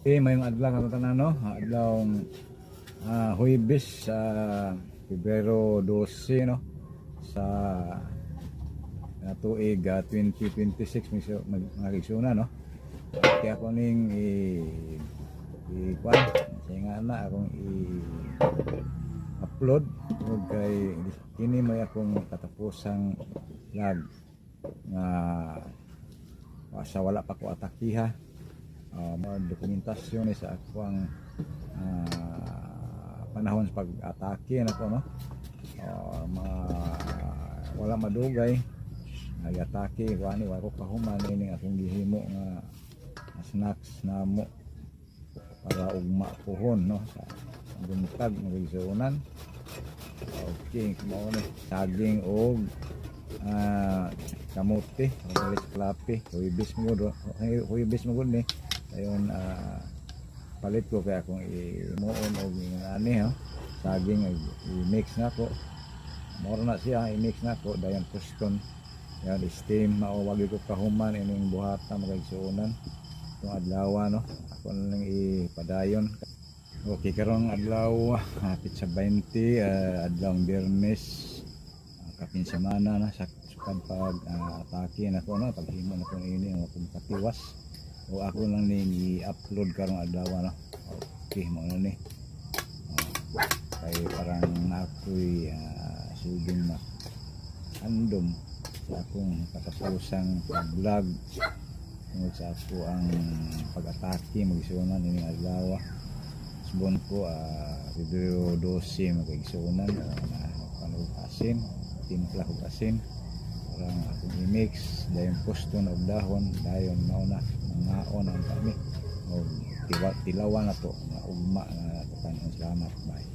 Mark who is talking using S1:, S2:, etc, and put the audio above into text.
S1: Okay, maayong adlaw sa tanan, no. Adlaw Huwebes sa Pebrero 12, no, sa tuig 2026, mga kaigsuonan, no. Kaya ako ning i i kwan nga na akong i upload tungod kay kini may akong katapusang vlog nga sa wala pa ko atakiha, mga dokumentasyon ni sa akong panahon sa pag-atake nako, no. Mga wala madugay nag-atake ko ani, wa ko kahuman ini akong gihimo nga snacks namo para ugma puhon, no, sa buntag, mga kaigsuonan. Okay, mao ni saging og kamote o dali sa klapi. Huwebes mo gud, Huwebes mo gud ni ayon, palit ko kay akong imuon og ani ha saging, i-mix nako. Mao na siya, i-mix nako dayon kuston yan, steam. Mao, wagi ko kahuman ining buhata, mga kaigsuonan, itong adlaw, no. Ako na lang ipadayon. Okay, karong adlaw hapit sa 20, adlaw Biyernes, kapin semana na sa sukad pag atake nako, no, paghimo nako ini ang akong katiwas o ako lang ning i-upload karong adlaw, no. Okay, mao na ni. Kay parang ako'y suging na andom sa akong katapusang pag-vlog tungod sa ako ang pag-atake, mga kaigsuonan, ining adlaw. Subon ko Pebrero 12, mga kaigsuonan, na pano asin, timpla og asin, parang akong i-mix dayon kuston og dahon dayon mao na, mangaon ang kami og tilawan na to nga ugma na. Salamat, bye.